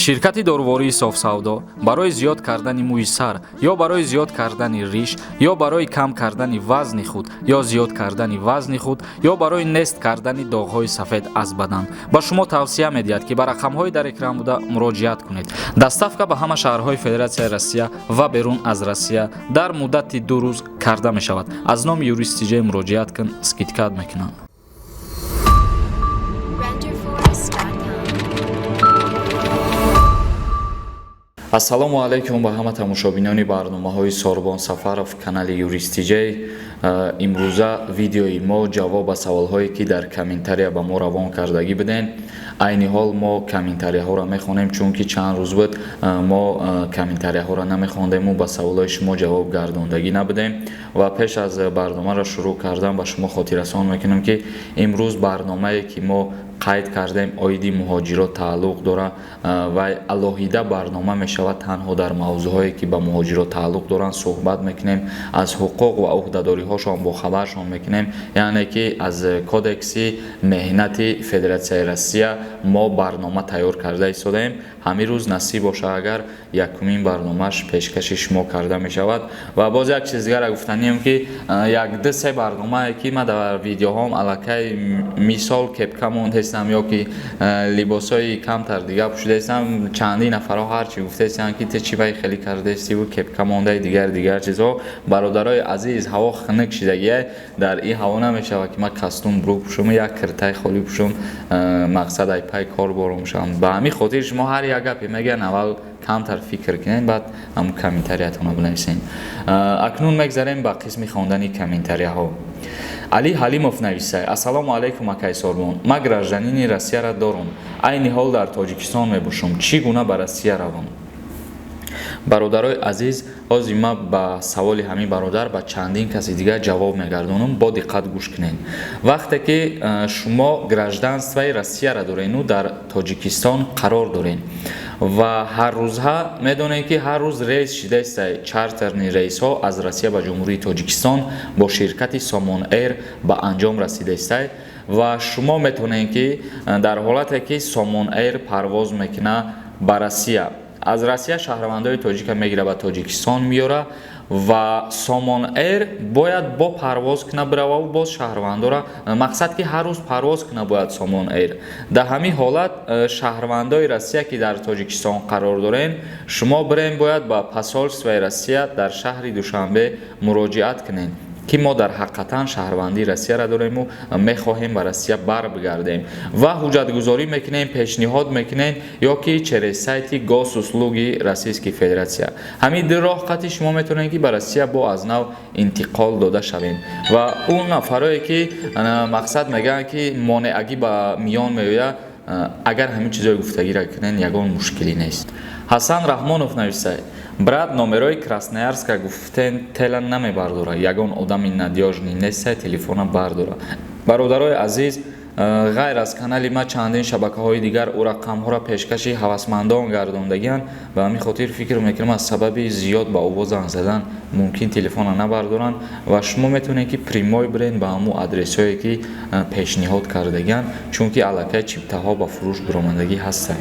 Ширкати дорувории Софсавдо барои зиёд кардани мӯи сар ё барои зиёд кардани риш ё барои кам кардани вазни худ ё зиёд кардани вазни худ ё барои нест кардани доғҳои сафед аз бадан ба шумо тавсия медиҳад, ки ба рақамҳои дар экран буда муроҷиат кунед. Доставка ба ҳама шаҳрҳои Федератсияи Россия ва берун аз Россия дар муддати 2 рӯз карда мешавад. Аз номи Юрист Тиҷей муроҷиат кун, скидка мекунанд. Renderforest.com. Ассалому алайкум ба ҳама тамошобинони барномаҳои Сорбон Сафаров, канали Юрист Тиҷей. Имрӯза видеои мо ҷавоб ба саволҳое, ки дар комментария ба мо равон кардагӣ будем. Айни ҳол мо комментарияҳоро мехонем, чунки чанд рӯз буд, мо комментарияҳоро намехондему ба саволҳои шумо ҷавоб гардондагӣ набудем. Ва пеш аз барномаро шурӯъ кардан ба шумо хотиррасон мекунам, ки имрӯз барномае, ки мо қайд кардем, оиди муҳоҷирот тааллуқ дора ва алоҳида барнома мешавад. Танҳо дар мавзӯъҳое, ки ба муҳоҷирот тааллуқ доранд, суҳбат мекунем, аз ҳуқуқ ва ӯҳдадориҳошон бохабаршон мекунем, яъне ки аз Кодекси меҳнати Федератсияи Россия мо барнома тайёр карда истодаем. Ҳамин рӯз насиб боша, агар якумин барномааш пешкаши шумо карда мешавад. Ва боз як чиз дигара гуфтанием, ки як ду се барномае, ки ман дар видеоҳом аллакай мисол кепка мондестам ё ки либосҳои камтар дигар пӯшидаистам, чандин нафарҳо ҳарчи гуфтаистанд, ки ту чӣ вай хеле кардаистиву кепка мондаи, дигар дигар чизҳо. Бародарои азиз, ҳаво хунук шидагия, дар ин ҳаво намешавад, ки ман костюм брюк пӯшум, як киртаи холӣ пӯшум, мақсад ай пай кор борум шавам. Ба ҳамин хотир шумо ҳар як гапе мегӯянд, аввал камтар фикр кунед, баъд ҳамун комментариятонро бинависед. Акнун мегзарем ба қисми хондани комментарияҳо. Али Ҳалимов нависад: Ассалому алайкум, акай Сорбон, ман гражданини Россияро дорам, айни ҳол дар Тоҷикистон мебошам, чӣ гуна ба Россия равам? Бародарои азиз, ҳозир ман ба саволи ҳамин бародар ба чандин каси дигар ҷавоб мегардонам, бо диққат гӯш кунед. Вақте ки шумо гражданствои Россияро дорену дар Тоҷикистон қарор доред ва ҳаррӯза медонед, ки ҳар рӯз рейс шидаистай, чартерный рейсҳо аз Россия ба Ҷумҳурии Тоҷикистон бо ширкати Сомон Эйр ба анҷом расидаистай ва шумо метавонед, ки дар ҳолате ки Сомон Эйр парвоз мекунад ба Россия, аз Россия шаҳрвандои тоҷика мегира, ба Тоҷикистон меёра ва Сомон Эйр бояд бо парвоз куна бирававу боз шаҳрвандора, мақсад ки ҳар рӯз парвоз куна бояд Сомон Эйр. Дар ҳамин ҳолат шаҳрвандои Россия, ки дар Тоҷикистон қарор дорен, шумо бирен, бояд ба посольствои Россия дар шаҳри Душанбе муроҷиат кунед, ки мо дар ҳақиқатан шаҳрвандии Россияро дорему мехоҳем ба Россия барбигардем, ва ҳуҷҷатгузорӣ мекунем, пешниҳод мекунем ё ки через сайти Госуслуги Российской Федерация. Ҳамин ду роҳ қати шумо метавонед, ки ба Россия бо аз нав интиқол дода шавем. Ва он нафарое, ки мақсад мегӯянд, ки монеагӣ ба миён меояд, агар ҳамин чизҳои гуфтагиро кунед, ягон мушкилӣ нест. Ҳасан Раҳмонов нависад: Брат, номерои Красноярска гуфтен, тела намебардора, ягон одами надёжный неста телефона бардора? Бародарои азиз, ғайр аз канали ма чандин шабакаҳои дигар ӯ рақамҳоро пешкаши ҳавасмандон гардондагианд. Ба ҳамин хотир фикр мекунам, аз сабаби зиёд ба овоз занг задан мумкин телефонро набардоранд ва шумо метавонед, ки прямой бирен ба ҳамун адресҳое, ки пешниҳод кардагианд, чунки аллакай чиптаҳо ба фурӯш биромадагӣ ҳастанд.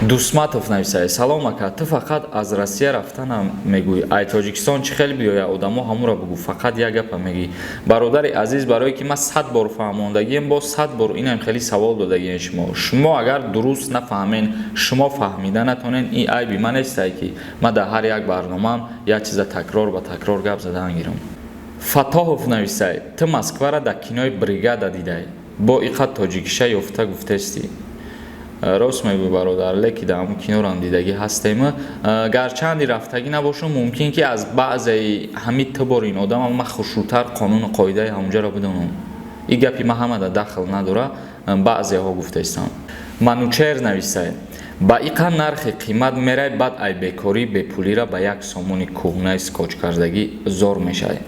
Дусматов нависад: Салом, ака, ту фақат аз Россия рафтанам мегӯӣ, ай Тоҷикистон чӣ хел биёя, одамо ҳамуро бугӯ, фақат як гапа мегӯӣ. Бародари азиз, барое ки ман 100 бор фаҳмондагием, боз 100 бор инам хеле савол додагием. Шумо агар дуруст нафаҳмен, шумо фаҳмида натонен, ин айби ман нестай, ки ман дар ҳар як барномаам як чиза такрор ба такрор гап задан гирам. Фатоҳов нависад: Ту Москвара дар кинои «Бригада» дидай, бо иқат тоҷикиша ёфта гуфтестӣ. Рост мегӯй, бародар, леки дар ҳамун кинорам дидагӣ ҳастем, гарчанди рафтагӣ набошам, мумкин ки аз баъзеи ҳамин ту бор ин одамам ман хушрӯтар қонуну қоидаи ҳамунҷаро бидонам. Ин гапи ман ҳамада дахл надора, баъзеҳо гуфтаистам. Манучер нависад: Ба иқа нархи қимат мерай, баъд ай бекорӣ бепулира ба як сомони кӯҳнаи скотчкардагӣ зор мешавад.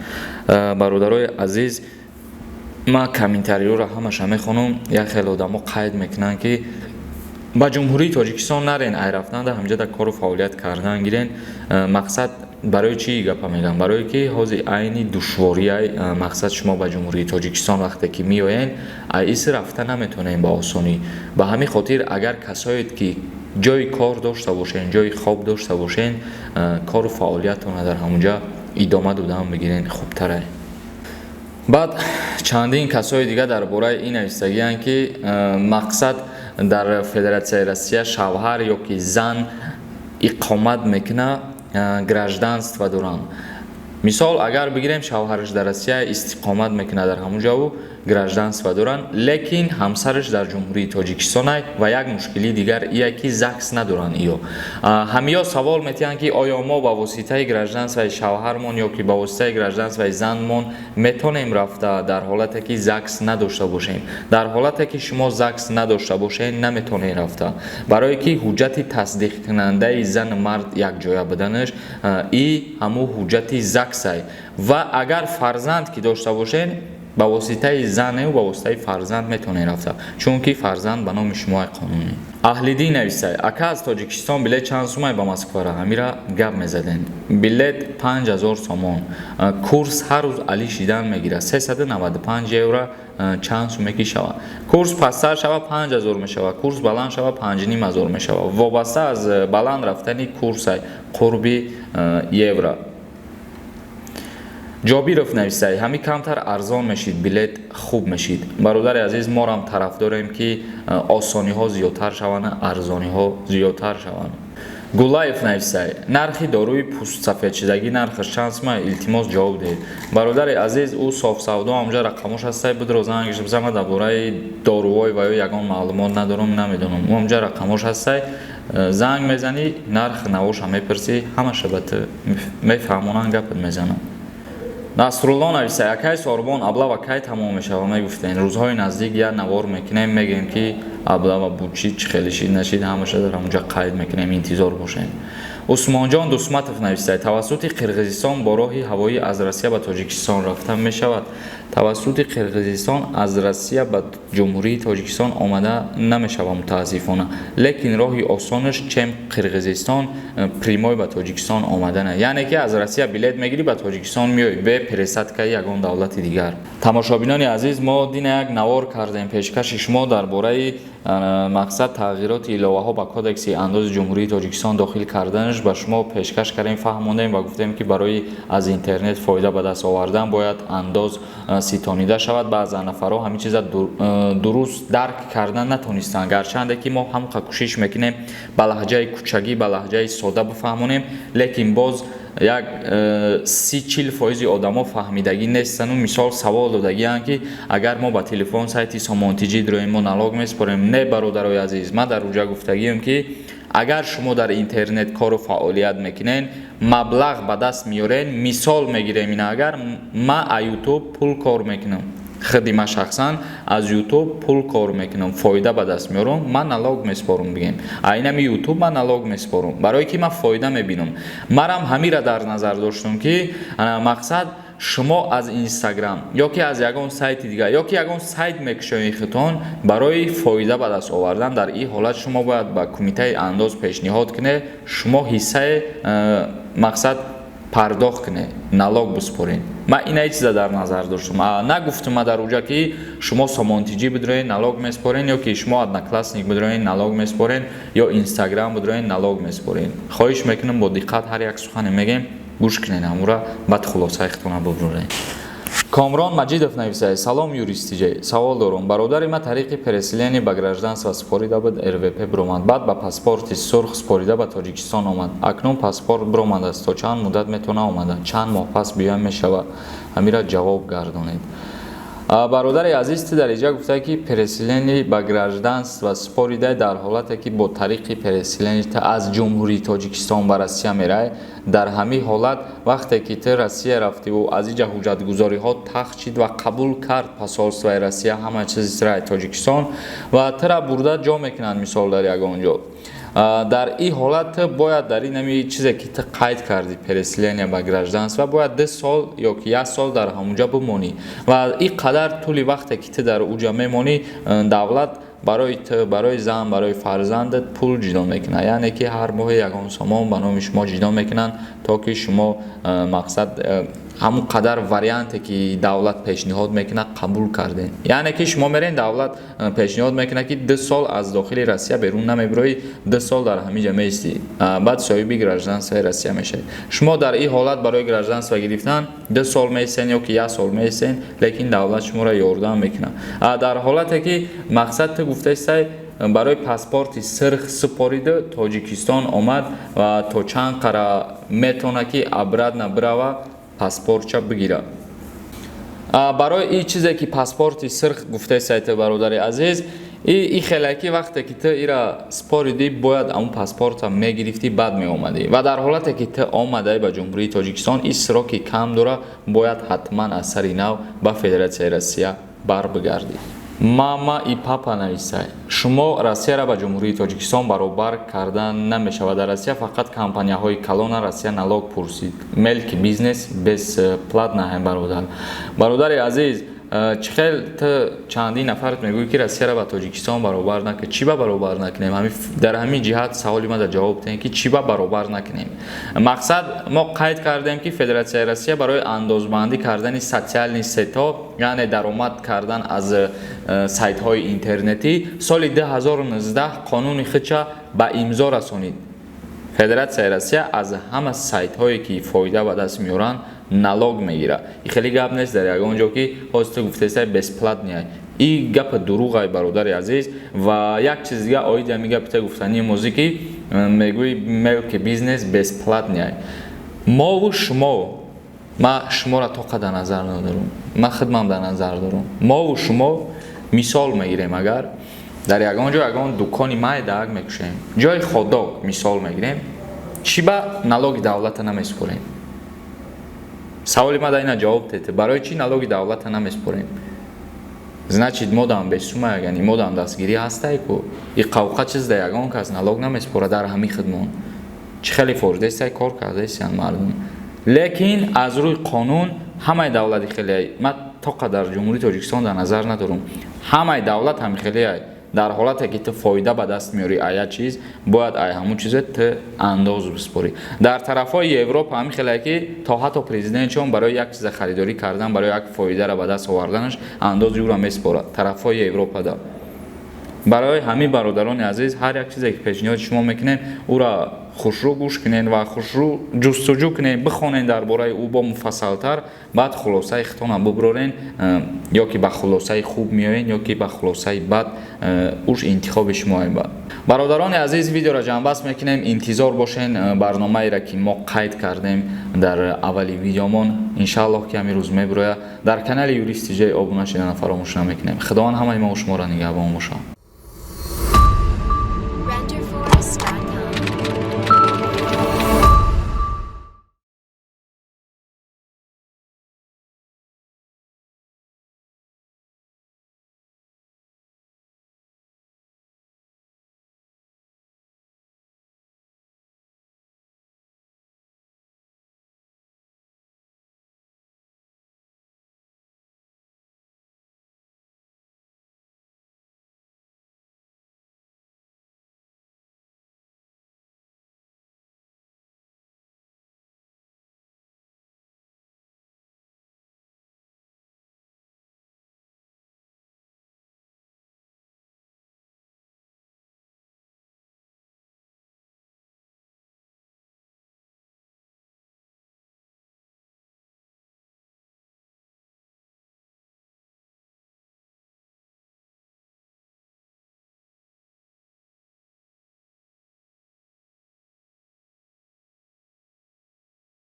Бародарои азиз, ман комментариёро ҳамаша мехонам. Як хеле одамо қайд мекунанд, ки ба Ҷумҳурии Тоҷикистон нарен, ай рафтанда ҳамҷа дар кору фаъолият кардан гирен. Мақсад барои чӣ гапа мегӯям? Барое ки ҳозир айни душвориай, мақсад шумо ба Ҷумҳурии Тоҷикистон вақте ки меоен, ай иси рафта наметавонем ба осонӣ. Ба ҳамин хотир агар касоед, ки Ҷои кор дошта бошен, ҷои хоб дошта бошен, кору фаъолиятона дар ҳамунҷа идома додан бигирен, хубтарае. Баъд чандин касои дига дар бораи ин навистагианд, ки мақсад дар Федератсияи Россия шавҳар ё ки зан иқомат мекуна, гражданство доранд. Мисол, агар бигирем, шавҳараш дар Россия истиқомат мекунад, дар ҳамун ҷаву гражданство доранд, лекин ҳамсараш дар Ҷумҳурии Тоҷикистонай ва як мушкилии дигар ие, ки ЗАГС надоранд. Иё ҳамиё савол метиҳанд, ки оё мо ба воситаи гражданствои шавҳармон ё ки ба воситаи гражданствои занмон метонем рафта, дар ҳолате ки ЗАГС надошта бошем? Дар ҳолате ки шумо ЗАГС надошта бошед, наметонед рафта, барое ки ҳуҷҷати тасдиқкунандаи зану мард якҷоя буданаш и ҳамун ҳуҷҷати ЗАГСай. Ва агар фарзанд ки дошта бошед, ба воситаи занеу ба воситаи фарзанд метавонед рафта, чунки фарзанд ба номи шумои қонунӣ. Аҳлидин нависай: ака, аз Тоҷикистон билет чанд сумай ба Москвара? Ҳамира гап мезадем. Билет 5000 сомон. Курс ҳар рӯз али шидан мегирад. 395 евро чанд суме ки шавад? Курс пасттар шава, 5000 мешавад, курс баланд шава, 5500 мешавад. Вобаста аз баланд рафтани курсай, қурби евро. Ҷобиров нависай: ҳами камтар арзон мешид, билет хуб мешид. Бародари азиз, морам тараф дорем, ки осониҳо зиёдтар шаванд, арзониҳо зиёдтар шаванд. Гулаев нависай: нархи доруи пӯстсафедшидагӣ нархаш чанд сума? Илтимос, ҷавоб диҳед. Бародари азиз, ӯ софсавдо, ҳамҷа рақамош ҳастай, будро зангиш бизан. Ман дар бораи доруҳои ва ё ягон маълумот надорам, намедонам. Ӯ ҳамҷа рақамош ҳастай, занг мезанӣ, нархи навоша мепурсӣ, ҳамаша ба ту мефаҳмонанд, гапат мезананд. Насрулло нависай: акай Сорбон, облава кай тамом мешава? Мегуфтен, рӯзҳои наздик як навор мекунем, мегӯем, ки облава буд, чӣ чӣ хеле шид, нашид, ҳамаша дар ҳамонҷа қайд мекунем, интизор бошем. Усмонҷон Дусматов нависай: тавассути Қирғизистон бо роҳи ҳавоӣ аз Россия ба Тоҷикистон рафта мешавад? Тавассути Қирғизистон аз Россия ба Ҷумҳурии Тоҷикистон омада намешавад, мутаассифона. Лекин роҳи осонаш, чем Қирғизистон, прямой ба Тоҷикистон омадана, яъне ки аз Россия билет мегирӣ, ба Тоҷикистон меоӣ бе пересадкаи ягон давлати дигар. Тамошобинони азиз, мо дина як навор кардем пешкаши шумо дар бораи мақсад тағйироти иловаҳо ба Кодекси андози Ҷумҳурии Тоҷикистон дохил карданаш. Ба шумо пешкаш кардем, фаҳмондем ва гуфтем, ки барои аз интернет фоида ба даст овардан бояд андоз ситонида шавад. Баъзан нафарҳо ҳамин чиза дуруст дарк кардан натонистанд, гарчанде ки мо ҳамқа кӯшиш мекунем ба лаҳҷаи кӯчагӣ, ба лаҳҷаи сода бифаҳмонем, лекин боз як 30-40% одамо фаҳмидагӣ нестану мисол савол додагианд, ки агар мо ба телефон сайти Сомонтиҷӣ дироем, мо налог месупорем? Не, бародарои азиз, ман дар уҷа гуфтагиам, ки агар шумо дар интернет кору фаъолият мекунед, маблағ ба даст меорен. Мисол мегирем ина, агар ман а Ютуб пул кор мекунам, худи ман шахсан аз Ютуб пул кор мекунам, фоида ба даст меорам, ман налог месупорам. Бигем, айнами Ютуб ман налог месупорам, барое ки ман фоида мебинам. Манам ҳамира дар назар доштам, ки мақсад шумо аз Инстаграм ё ки аз ягон сайти дигар ё ки ягон сайт мекушоед худтон барои фоида ба даст овардан, дар ин ҳолат шумо бояд ба Кумитаи андоз пешниҳод кунед, шумо ҳиссаи мақсад пардохт кунед, налог биспоред. Ман инаи чиза дар назар доштам. Нагуфтам ма дар уҷа, ки шумо Сомонтиҷӣ бидроед, налог меспоред, ё ки шумо Одноклассник бидроед, налог меспоред, ё Инстаграм бидроед, налог меспоред. Хоҳиш мекунам, бо диққат ҳар як сухане мегем, гӯш кунед ҳамура, баъд хулосаи худтона бибуред. Комрон Маҷидов нависад: салом, Юристиҷе, савол дорум. Бародари ман тариқи переселение ба гражданство супорида буд, РВП биромад, баъд ба паспорти сурх супорида ба Тоҷикистон омад. Акнун паспорт биромадааст, то чанд муддат метавона омада? Чанд моҳ пас биёям мешавад? Ҳамира ҷавоб гардонед. Бародари азиз, ту дар иҷа гуфта, ки переселение ба гражданство супорида. Дар ҳолате ки бо тариқи переселение ту аз Ҷумҳурии Тоҷикистон ба Россия мерай, дар ҳамин ҳолат, вақте ки ту Россия рафтиву аз иҷа ҳуҷҷатгузориҳо тахт шид ва қабул кард посольствои Россия ҳама чизраи Тоҷикистон ва тура бурда ҷо мекунанд, мисол, дар ягон ҷо, дар ин ҳолат ту бояд дар ин ҳами чизе ки ту қайд кардӣ, переселение ба гражданство, бояд 2 сол ё ки як сол дар ҳамунҷа бимонӣ. Ва ин қадар тӯли вақте ки ту дар уҷа мемонӣ, давлат барои ту, барои зан, барои фарзандат пул ҷудо мекунад, яъне ки ҳар моҳе ягон сомон ба номи шумо ҷудо мекунанд, то ки шумо мақсад Ҳамун қадар варианте, ки давлат пешниҳод мекунад, қабул кардем. Яъне ки шумо мерен, давлат пешниҳод мекунад, ки 2 сол аз дохили Россия берун намебироӣ, 2 сол дар ҳамин ҷа меистӣ, баъд соҳиби гражданствои Россия мешавед. Шумо дар ин ҳолат барои гражданство гирифтан 2 сол меистен ё ки як сол меистен, лекин давлат шуморо ёрдам мекунад. Дар ҳолате ки мақсад ту гуфтаистай, барои паспорти сирх супориду Тоҷикистон омад ва то чанд қара метавона, ки обратно бирава, паспортча бигира. Барои ин чизе ки паспорти сирх гуфтаистай ту, бародари азиз, и хеле ки вақте ки ту ира споридӣ, бояд ҳамун паспорта мегирифтӣ, баъд меомадӣ. Ва дар ҳолате ки ту омадаӣ ба Ҷумҳурии Тоҷикистон, ин сроки кам дора, бояд ҳатман аз сари нав ба Федератсияи Россия барбигардӣ. Мама и папа нависай: шумо Россияро ба Ҷумҳурии Тоҷикистон баробар карда намешавад. Дар Россия фақат компанияҳои калона Россия налог пурсид, мелкий бизнес бесплатно. Бародар, бародари азиз, чӣ хел ту чандин нафарат мегӯӣ, ки Россияро ба Тоҷикистон баробар накун? Чӣ ба баробар накунем? Дар ҳамин ҷиҳат саволи ма дар ҷавоб диҳем, ки чӣ ба баробар накунем. Мақсад, мо қайд кардем, ки Федератсияи Россия барои андозбандӣ кардани социальный сетьҳо, яъне даромад кардан аз сайтҳои интернетӣ, соли 2019 қонуни худша ба имзо расонид. Федератсияи Россия аз ҳама сайтҳое, ки фоида ба даст меоранд, налог мегирад. И хеле гап нест дар ягон ҷо, ки ҳозир ту гуфтаистай, бесплатный. И гапа дурӯғай, бародари азиз. Ва як чиз дига оиди ҳами гапи та гуфтании мозӣ, ки мегӯи, мелкий бизнес бесплатный. Мову шумо, ма шуморо тоқа дар назар надорам, ма хидмам дар назар дорам. Мову шумо мисол мегирем, агар дар ягон ҷо ягон дукони майдаак мекушем, ҷои хот-дог мисол мегирем, чӣ ба налоги давлата намесупорем? Саволи ма дар ина ҷавоб дете: барои чӣ налоги давлата намеспорем? Значит, модам бесума, яъне модам дастгирӣ ҳастай ку и қавқа чиз да ягон кас налог намеспора. Дар ҳамин хидмон чӣ хеле фордестай, кор кардаистиян мардум, лекин аз рӯи қонун ҳамаи давлати хеле, ман то қадар Ҷумҳурии Тоҷикистон дар назар надорам, ҳамаи давлат ҳами хелеай. Дар ҳолате ки ту фоида ба даст меорӣ, ая чиз бояд ай ҳамун чизе ту андоз биспорӣ. Дар тарафҳои Европа ҳамин хеле, ки то ҳатто президентшон барои як чиза харидорӣ кардан, барои як фоидаро ба даст оварданаш андози ӯро меспорад тарафҳои Европада. Барои ҳамин, бародарони азиз, ҳар як чизе ки пешниҳоди шумо мекунем, ӯра хушрӯ гӯш кунед ва хушрӯ ҷустуҷӯ кунед, бихонед дар бораи ӯ бо муфассалтар, баъд хулосаи худтона бубурорен. Ё ки ба хулосаи хуб меоен, ё ки ба хулосаи бад, уш интихоби шумо. Бародарони азиз, видеоро ҷамъбаст мекунем. Интизор бошен барномаеро, ки мо қайд кардем дар аввали видеомон. Иншааллоҳ, ки ҳамин рӯз мебирояд. Дар канали Юрист Тиҷай обуна шудана фаромӯш намекунем. Худованд ҳамаи мо шуморо нигаҳбон бошад.